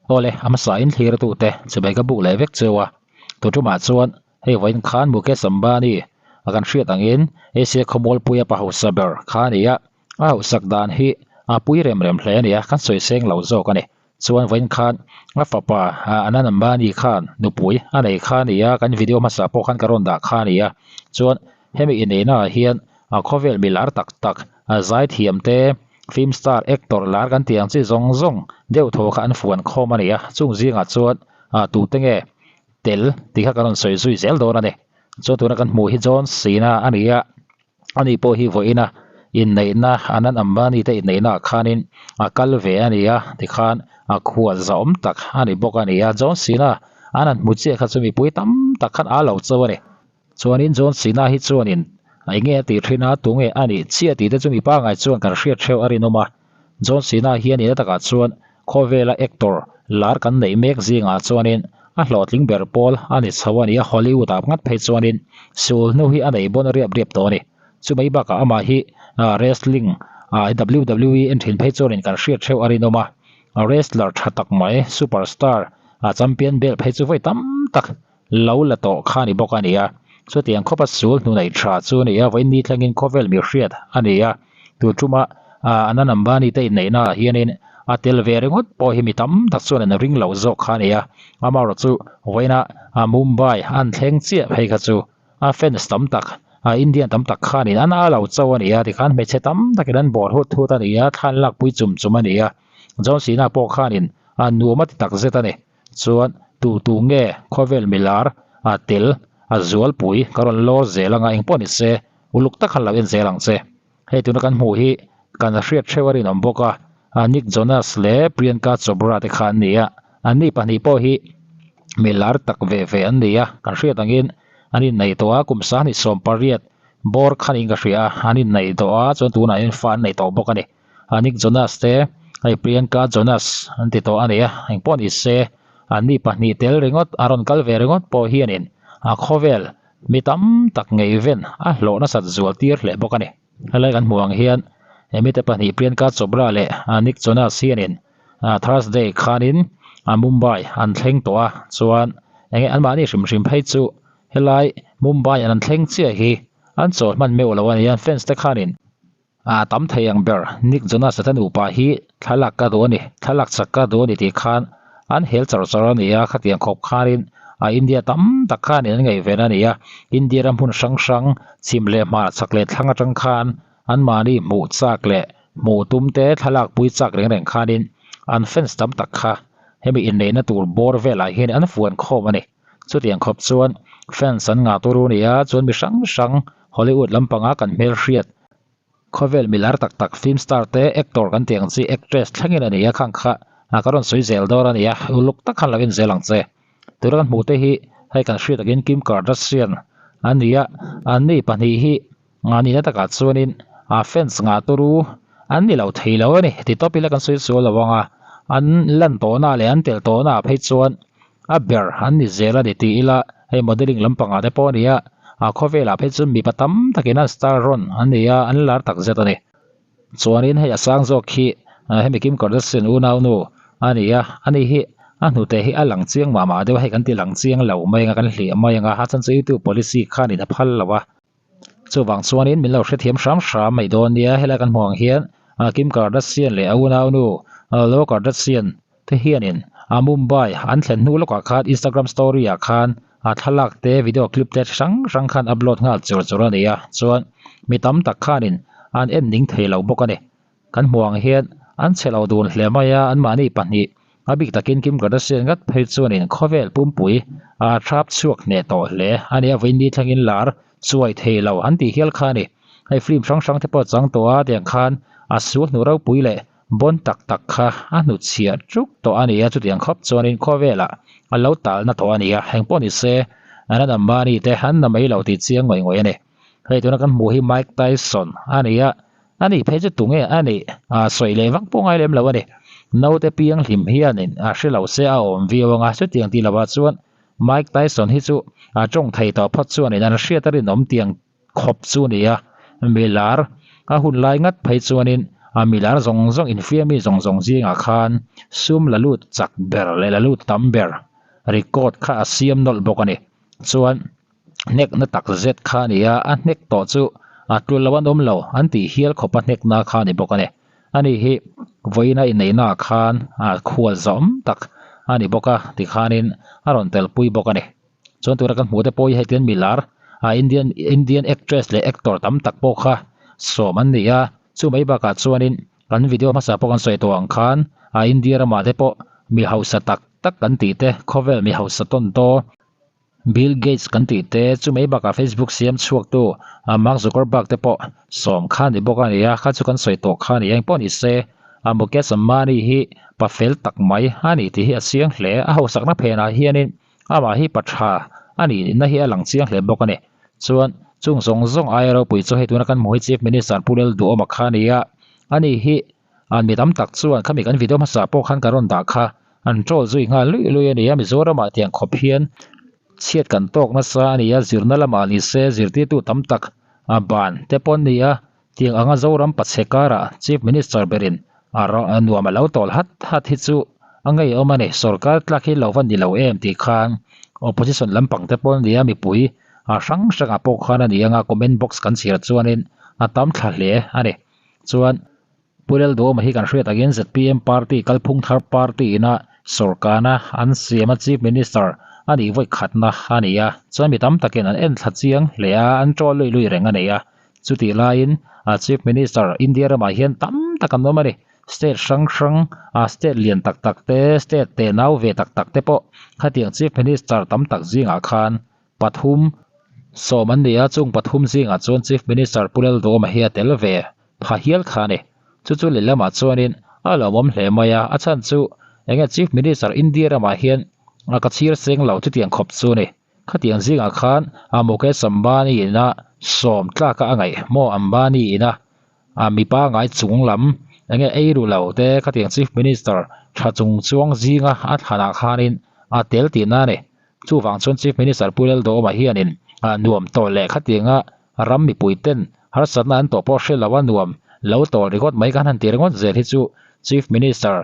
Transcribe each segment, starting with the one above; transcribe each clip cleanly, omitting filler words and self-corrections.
Awle, a hmasa in thlir tute chibai ka buk leh vek cheu a, tuṭumah chuan hei vawiin khan Mukesh Ambani a kan hriat angin Asia khawmualpuia pa hausa ber kha a ni a, a hausak dan hi a pui rem rem hle a ni a, kan sawi seng lo zawk a ni. Chuan vawiin khan a fapa Anand Ambani khan nupui a nei kha a ni a, kan video hmasa pawh khan ka rawn dah kha a ni a, chuan hemi inneihna ah hian a khawvel mi lar tak tak zaithiam te film star actor lar kan tih ang chi zawng zawng deuh thaw kha an fuan khawm a ni a, chung zingah chuan tute nge tel tih kha kan rawn sawi zui zel dawn a ni. Chuan tuna kan hmuh hi John Cena a ni a, ani pawh hi vawiina inneihna Anand Ambani te inneihna ah khanin a kal ve a ni a, tikhan a khual zahawm tak a ni bawk a ni a, John Cena an han hmu chiah kha chu mipui tam tak khan a lo cho a ni. Chuanin John Cena hi chuanin eng nge a tih thin a, tunge a nih chiah tih te chu mi pangngai chuan kan hriat theuh a rinawm a. John Cena hian ina takah chuan khawvela actor lar kan neih mek zingah chuanin a hlawhtling ber pawl a ni chho a ni a, Hollywood ah ngat phei chuanin sul hnu hi a nei bawn riap riap tawh a ni. Chumai bakah amah hi wrestling WWE en thin phei chuanin kan hriat theuh a rinawm a, wrestler tha tak mai superstar champion belt phei chu vawi tam tak lo la tawh kha a ni bawk a ni a, chutiang khawpa sul hnu neih tha chu a ni a, vawiin ni thlengin khawvel mi hriat a ni a, tun tuma Anand Ambani te inneihna ah hianin a tel ve ringawt pawh hi mi tam tak chuan an ring lo zawk kha a ni a, amaherawh chu vawiina Mumbai an thleng chiah phei kha chu a fans tam tak Indian tam tak khanin an a lo cho a ni a, tikhan hmeichhe tam takin an bawr hut hut a ni a, thla an lakpui chum chum a ni a, John Cena pawh khanin a nuam a ti tak zet a ni. Chuan tu tu nge khawvel milar a tel a zualpui ka rawn lawr zel anga engpawh ni se uluk tak han lo en zel ang che. Hei tuna kan hmuh hi kan hriat theuh a rinawm bawk a, Nick Jonas leh Priyanka Chopra te kha an ni a, anni pahnih pawh hi milar tak ve ve an ni a, kan hriat angin an inneih tawh a, kum 28 bawr khanin ka hria a, an inneih tawh a, chuan tunah hian fa an nei tawh bawk a ni. Nick Jonas te hei Priyanka Jonas an ti tawh a ni a, engpawh ni se anni pahnih tel ringawt a rawn kal ve ringawt pawh hianin a khawvel mi tam tak ngeiven a hlawh nasat zual tir hle bawk a ni. Helai kan hmuh ang hian hemite pahnih Priyanka Chopra leh Nick Jonas hianin Thursday khanin Mumbai an thleng tawh a, chuan enge anmahni hrim hrim phei chu helai Mumbai an thleng chiah hi an chawl hman meuh lo a ni a, fans te khanin A tam thei ang ber, Nick Jonas-a te nupa hi thlalak ka duh a ni, thlalak chak ka duh a ni tih khan an hel char char a ni a, khatiang khawp khanin a India tam tak khanin an ngaihven a ni a, India ram hmun hrang hrang chhim leh hmar chak leh thlang atang khan anmahni hmuh chak leh hmuh tum te thlalak pui chak reng reng khanin an fans tam tak kha hemi inneihna tur bawr velah hian an fuan khawm a ni. Chutiang khawp chuan fans an ngah turu nia chuan mi hrang hrang Hollywood lampanga kan hmelhriat khawvel milar tak tak film star te actor kan tih ang chi actress thlengin a ni a khang kha ka rawn sawi zel dawn a ni a uluk tak khan lo en zel ang che. Tuna kan hmuh te hi hei kan hriat takin Kim Kardashian a ni a anni pahnih hi nihna takah chuanin fans ngah turu an ni lo thei lo a ni ti tawp ila kan sawi sual lo ang a an lan tawhna leh an telh tawhna ah phei chuan a ber an ni zel a ni tih ila hei modelling lampangah te pawh a ni a ah khawvelah phei chuan mipa tam takin an star rawn an ni a an lar tak zet a ni chuanin hei a sang zawk hi hemi Kim Kardashian unaunu a ni a ani hi a hnute hi a lang chiang mah mah deuh a hei kan ti lang chiang lo mai anga kan hliah mai anga a chan chu youtube policy khanin a phal lo a. Chuvang chuanin min lo hrethiam hram hram mai dawn nia helai kan hmuh ang hian Kim Kardashian leh a unaunu Khloe Kardashian te hianin Mumbai an thlen hnu lawkah khan Instagram story ah khan thlalak te video clip te hrang hrang khan upload nghal chur chur a ni a chuan mi tam tak khanin an en ning thei lo bawk a ni. Kan hmuh ang hian an chhe lo dun hle mai a, anmahni pahnih a bik takin Kim Kardashian ngat phei chuanin khawvel pumpui a thrap chhuak hneh tawh hle a ni a, vawiin ni thlengin lar chuai thei lo an tih hial kha a ni. Hei film hrang hrang te pawh chang tawh a, tiang khan a sul hnu ropui leh bawn tak tak kha a hnutchhiah ṭuk tawh a ni a, chutiang khawp chuanin khawvelah a lo talna tawh a ni a, engpawh ni se Anand Ambani te an na mai lo tih chiang ngawih ngawih a ni. Hei tuna kan hmuh hi Mike Tyson a ni a, a nih phei chu tunge a nih sawi leh vak pawh ngai lem lo a ni. Naute piang hlim hianin a hre lo se a awm viau ang a, chutiang tih lovah chuan Mike Tyson hi chu a tawng thei tawh phawt chuanin an hriat a rinawm tiang khawp chu a ni a, mi lar a hun lai ngat phei chuanin A milar zawng zawng infiammi zawng zawng zingah khan sum la lut chak ber leh la lut tam ber record kha a siam nawlh bawk a ni. Chuan hnekna tak zet kha a ni a, a hnek tawh chu a tul lo an awm lo an tih hial khawp a hnekna kha a ni bawk a ni. Ani hi vawiina inneihna ah khan khual zawm tak a ni bawk a tikhanin a rawn telpui bawk a ni. Chuan tura kan hmuh te pawh hi hei tian milar ah Indian Indian actress leh actor tam tak pawh kha sawm an ni a, chu mai bakah chuanin kan video hmasa pawh kan sawi tawh ang khan ah India ramah te pawh mi hausa tak tak kan tih te khawvel mi hausa tawn taw Bill Gates kan tih te chu mai bakah Facebook siam chhuak tu Mark Zuckerberg te pawh sawm kha ni bawk a ni a, kha chu kan sawi tawh kha a ni a, engpawh ni se a Mukesh Ambani hi pa fel tak mai a ni tih hi a chiang hle, a hausakna phenah hianin Amah hi pa tha a nihna hi a lang chiang hle bawk a ni. Chuan, chung zawng zawng aia ropui chu hei tuna kan hmuh hi Chief Minister Pu Lalduhawma kha a ni a, ani hi an mi tam tak chuan khami kan video hmasa pawh khan kan rawn dah kha an troll zui nghal luih luih a ni a, Mizoramah tiang khawp hian chhiat kan tawk nasa a ni a, zirna lamah ni se zirtirtu tam tak a ban te pawh an ni a, Tiang anga Zoram pachhe karah Chief Minister berin a nuam a lo tawl hat hat hi chu a ngeiawm a ni. Sorkar tlak hi lo va ni lo em tih khan Opposition lampang te pawh nia mipui a hrang hrangah pawh khan a ni anga comment box kan chhiar chuanin a tam thla hle a ni. Chuan Pu Lalduhawma hi kan hriat angin zpm party kalphung thar party ina sorkarna an siam a Chief Minister a nih vawi khatna a ni a. Chuan mi tam takin an en thla chiang hle a, an ṭawl lui lui reng a nei a. Chutih laiin a Chief Minister India ramah hian tam tak an awm a ni. State hrang hrang a state lian tak tak te, state tenau ve tak tak te pawh khatiang Chief Minister tam tak zingah khan pathum sawm an ni a, chung pathum zingah chuan Chief Minister Pu Lalduhawma hi a tel ve pha hial kha a ni. Chu chu lehlamah chuanin a lawmawm hle mai a, a chhan chu enge Chief Minister India ramah hian a ka chhir seng lo chutiang khawp chu a ni. Khatiang zingah khan a Mukesh Ambani ina sawm tlaka a ngaih maw Ambani ina a mipa ngai chung lam enge ei ru lo te khatiang Chief Minister tha chung chuang zinga a thlanah khanin a tel tihna a ni. Chuvang chuan Chief Minister Pu Lalduhawma hianin a nuam tawh leh khatianga ram mipui ten harsatna an tawh pawh hre lo a nuam lo tawl ringawt mai kan han ti ringawt zel hi chu Chief Minister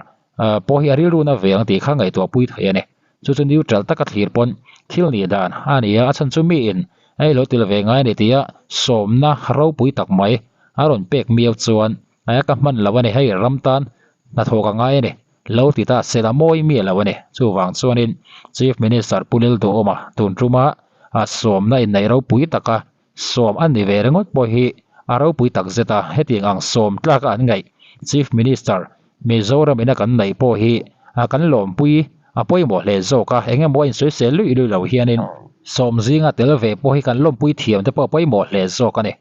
pawh hi a rilruna ve ang tih kha ngaihtuah pui thei a ni. Chu chu neutral taka thlir pawn thil nih dan a ni a, a chhan chu miin a ilo til ve ngai a ni tia sawmna ropui tak mai a rawn pek miau chuan a ka hman lo a ni, hei ram tan hnathawk a ngai a ni, lo ti ta se la mawi miah lo a ni. Chuvang chuanin Chief Minister Pu Lilduhawma tun tuma a sawmna inneih ropui taka Sawm a ni ve ringawt pawh hi a ropui tak zet a, hetiang ang sawm tlaka an ngaih Chief Minister Mizoram ina kan neih pawh hi kan lawmpui a pawimawh hle zawk a, eng emaw a insawisel luih luih lo hianin sawm zinga tel ve pawh hi kan lawmpui thiam te pawh a pawimawh hle zawk a ni.